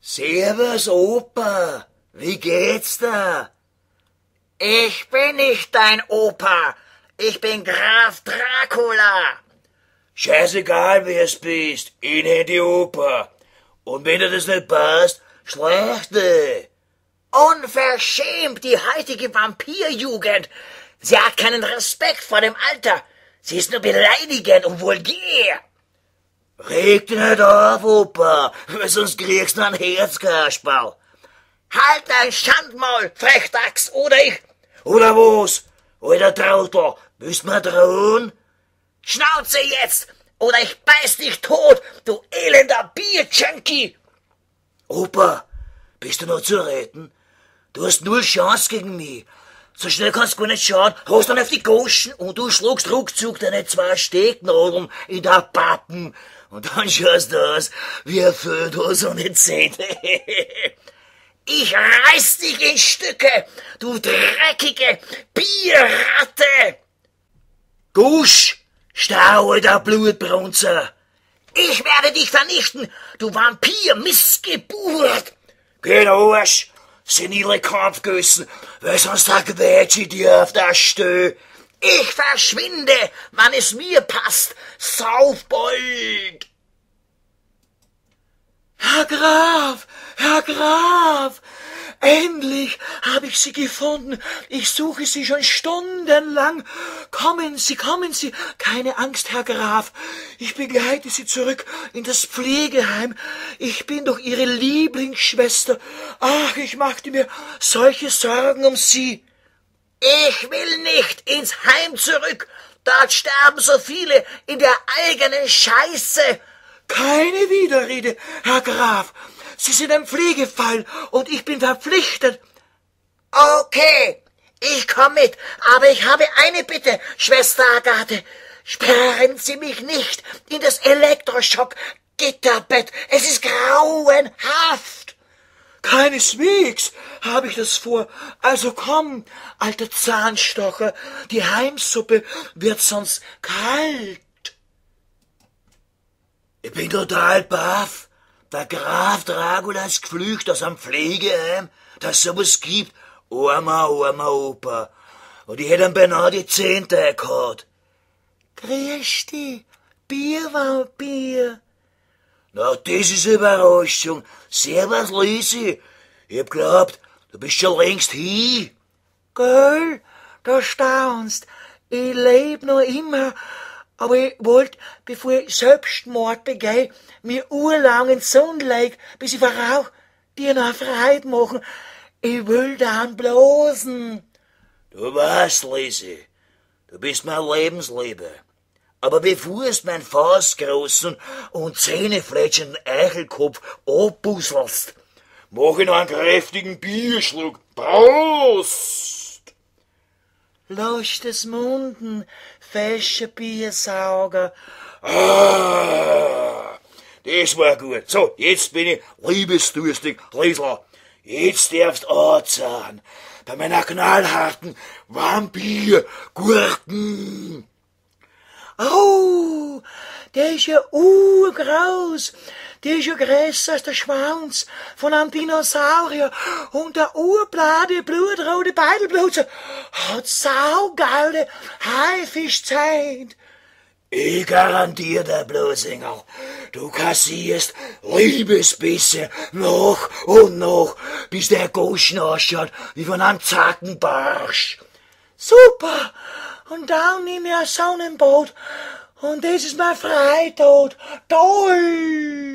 Servus, Opa. Wie geht's da? Ich bin nicht dein Opa. Ich bin Graf Dracula. Scheißegal, wer es bist. Ich nenn die Opa. Und wenn dir das nicht passt, schlechte. Unverschämt, die heutige Vampirjugend. Sie hat keinen Respekt vor dem Alter. Sie ist nur beleidigend und vulgär. Reg dich nicht auf, Opa, weil sonst kriegst du einen Herzkasperl. Halt dein Schandmaul, Frechdachs, oder ich... Oder was? Alter Trottel, willst mir drohen? Schnauze jetzt, oder ich beiß dich tot, du elender Bierjunkie! Opa, bist du noch zu retten? Du hast null Chance gegen mich. So schnell kannst du gar nicht schauen, hast dann auf die Goschen und du schlagst ruckzuck deine zwei Stecknadeln in der Pappen. Und dann schaust du aus wie ein Fötus ohne Zähne. Ich reiß dich in Stücke, du dreckige Bierratte! Gusch, stau, alter Blutbrunzer! Ich werde dich vernichten, du Vampir-Missgeburt! Geh in den Arsch, senile Kampfgössen, weil sonst zerquetsch ich dir auf der Stelle. Ich verschwinde, wann es mir passt, Saufbold! Herr Graf, Herr Graf, endlich habe ich Sie gefunden. Ich suche Sie schon stundenlang. Kommen Sie, kommen Sie. Keine Angst, Herr Graf. Ich begleite Sie zurück in das Pflegeheim. Ich bin doch Ihre Lieblingsschwester. Ach, ich machte mir solche Sorgen um Sie. Ich will nicht ins Heim zurück. Dort sterben so viele in der eigenen Scheiße. Keine Widerrede, Herr Graf. Sie sind ein Pflegefall und ich bin verpflichtet. Okay, ich komm mit, aber ich habe eine Bitte, Schwester Agathe. Sperren Sie mich nicht in das Elektroschock-Gitterbett. Es ist grauenhaft. Keineswegs habe ich das vor. Also komm, alter Zahnstocher, die Heimsuppe wird sonst kalt. Ich bin total baff. Der Graf Dracula ist geflüchtet aus einem Pflegeheim, dass sowas gibt. Armer, armer Opa. Und ich hätte ihm beinahe die Zehnte gehabt. Grüß dich, Biervampir. Na, das ist eine Überraschung. Servus, Lisi. Ich hab glaubt, du bist schon längst hin. Gell, da staunst. Ich leb noch immer, aber ich wollt, bevor ich Selbstmord begeh, mir urlang in die Sonne leg, bis ich verrauch, dir noch Freude machen. Ich will dann bloßen. Du weißt, Lisi, du bist mein Lebensliebe. Aber bevor du mein faustgroßen und zähnefletschenden Eichelkopf abbusselst, mach ich noch einen kräftigen Bierschluck. Prost! Lass des Munden, fesche Biersauger. Ah, das war gut. So, jetzt bin ich liebesdurstig, Liesl. Jetzt darfst anzahn. Bei meiner knallharten Vampirgurken. Oh, der ist ja urgroß. Der ist ja größer als der Schwanz von einem Dinosaurier. Und der urblade, blutrote Beidelblutzer hat saugeile Haifischzähne. Ich garantier dir bloß, Engel, du kassierst Liebesbisse noch und noch, bis der Goschen ausschaut wie von einem Zackenbarsch. Super! Und dann nehm ich ein Sonnenboot. Und das ist mein Freitod. Toll!